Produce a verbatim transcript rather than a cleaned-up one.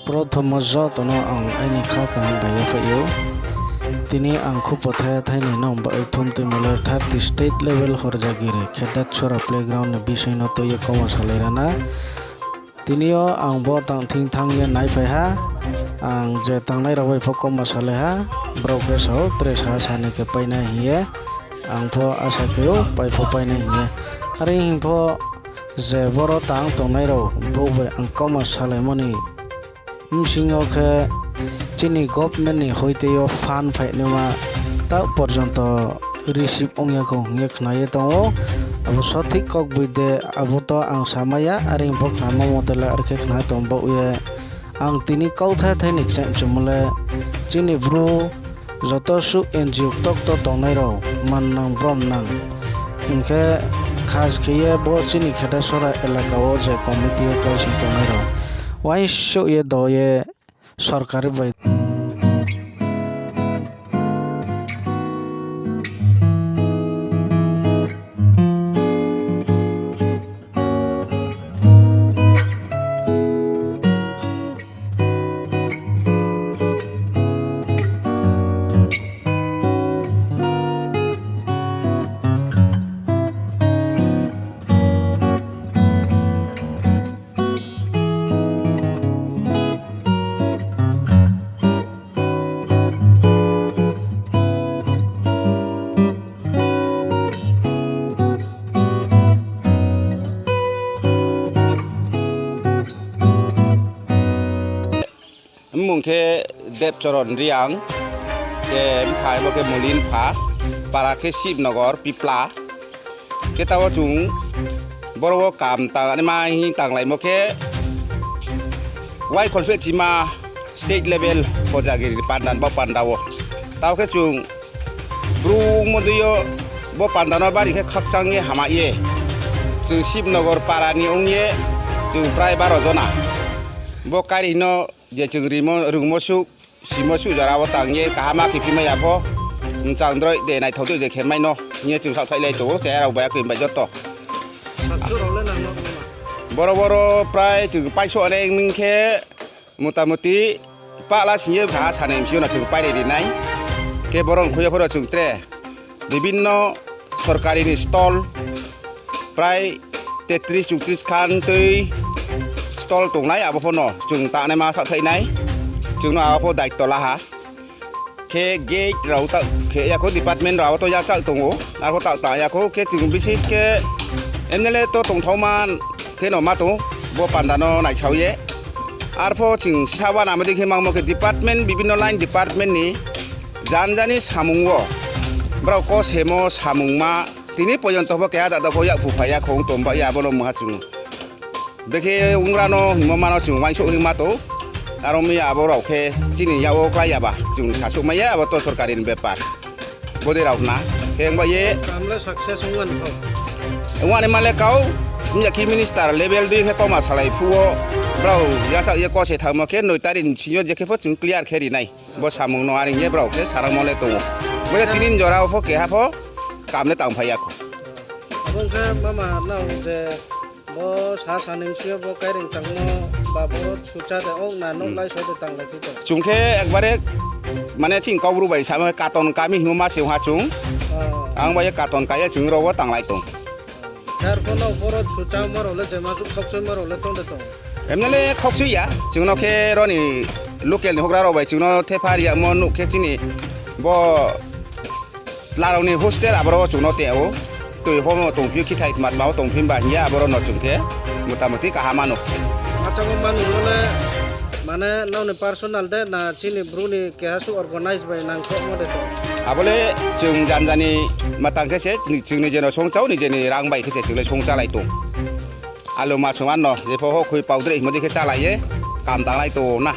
Prothomo joto no ang aini kha kaham bai yaphaih ou. Tini ang khupo thaya thai ni nang bai thum tuimo le thirty state level Horjagiri Khedaksora playground ni bising no tui ye kauma salai rana. Tini yo ang bo tang thing thanng ye naiphai ha, ang je tangnai rao bai pho kauma salai ha, brao khe sao tre sa sa ni khe painai hing ye, ang pho asa khe ou pai pho painai hing ye. Are hing pho je boro tang tongnai rao brouh bai ang kauma salaimo ni bsing yo khe chini government ni hoite yo fund phainaima taoh porjonto receive ong ya khou hing ye khna ye tong ou. Abo sothik kaugboide abo to ang samai ya, are hing pho khnamo mote le are khe khna tong baoh ye. Ang tini kauthai thai ni kchaih mchumo le chini Bru joto suh N G O ktokto tongnai rao, mannang bromnang, hing khe khas khe ye bo chini Khedaksora elaka wo je committee wo kláising tongnai rao, uaingsouh ye do ye sorkari bai Mmung khe Debchoron Reang, khe mpha bo khe Molin pha, para khe Shibnogor, Pipla. Khe taoh wo chung boro wo kam tangnaima hing tanglaimo khe, Waikholphehchima state level Horjagiri panda, bo panda wo. Taoh khe chung Bru ongmo dei yo bo panda no bari khe khakchang ye hama ye. Chung Shibnogor para ni ong ye, chung prai baro jona. Bo kari no je chung rungmo suh, simo suh jora wo tang ye kaham khe phimai ya pho, mchang droi de naithao droi de khe mai no hing ye chung saohthaihlai tong ou, chaya rao bai akhe bai joto. Boro boro prai chung paisouh nai ming khe, motamuti pahla sing ye saha sanai msi yo no chung pairi ri nai. Khe boro ni khui yo pho no chung tre bibinno sorkari ni stall prai tetris chutris khan tui stall tongnai, abo pho no chung tangnaima saohthaih nai. Chung no abo pho daito la ha. Khe gate rao taoh khe ya khou, department rao abo to yachak tong ou, arpho taoh tang ya khou, khe chung bises khe M L A to tongthaoma khe no ma tong, bo panda no naisao ye. Arpho chung sisa uanamo dei khe mangmo khe department, bibinno line department ni jani jani samung wo brao kosemo samungma tini porjonto pho keha dada pho yakphu phai ya khou tong ba ye, abo no mungha chung. Brekhe onggra no hingmo ma no chung uaingsouh hingma tong. Aro mi abo rao khe chini yak wo klái ya ba chung sasouhmai ya, abo to sorkari ni bepar. Bodei rao khna khe ong ba ye. Ongnaima le kau, mya khe minister level dei khe kauma salai phuh wo, brao yachak ye kose thanngmo khe noi tari ni sing yo je khe pho chung clear khe ri nai. Bo samung no are hing ye brao khe sarangmo le tong ou. Bo ye tini ni jora wo pho keha pho kam le tangphai ya khou. Abo ong khe mama nang je bo sa sani bsing yo bo kairing tangmo ba bo sucha de ong na nouh lai so de tanglai phi tong. Chung khe ekbare mane chini Kaubru bai samo khe Katon kami hingmo ma se ong ha chung. Ang bai ye Katon ka ye chung rao wo tanglai tong. Khe arpho no boro suchamo rao le jema suh khaukchoimo rao le tong de tong? Emne le khaukchoi ya, chung no khe ro ni local ni houhgra rao bai chung no thepha ri yagmo nuh khe chini bo tla rao ni hostel aboro wo chung no tong ou. Tui pho no tongphi ou, khithai tma tma wo tongphi ba hing ye aboro no chung khe motamuti kaham ma no. Achamo manung no le mane nrao ni personal de na chini Bru ni keha suh organize bai nangkhrouhmo de tong? Abo le chung janja ni matang khe se, chung nije no songchao, nije ni rang bai khe se chung le songchalai tong. Alu ma sung ano, jepho houhkhoi powder hingmo dei khe chálai ye, kam tanglai tong na.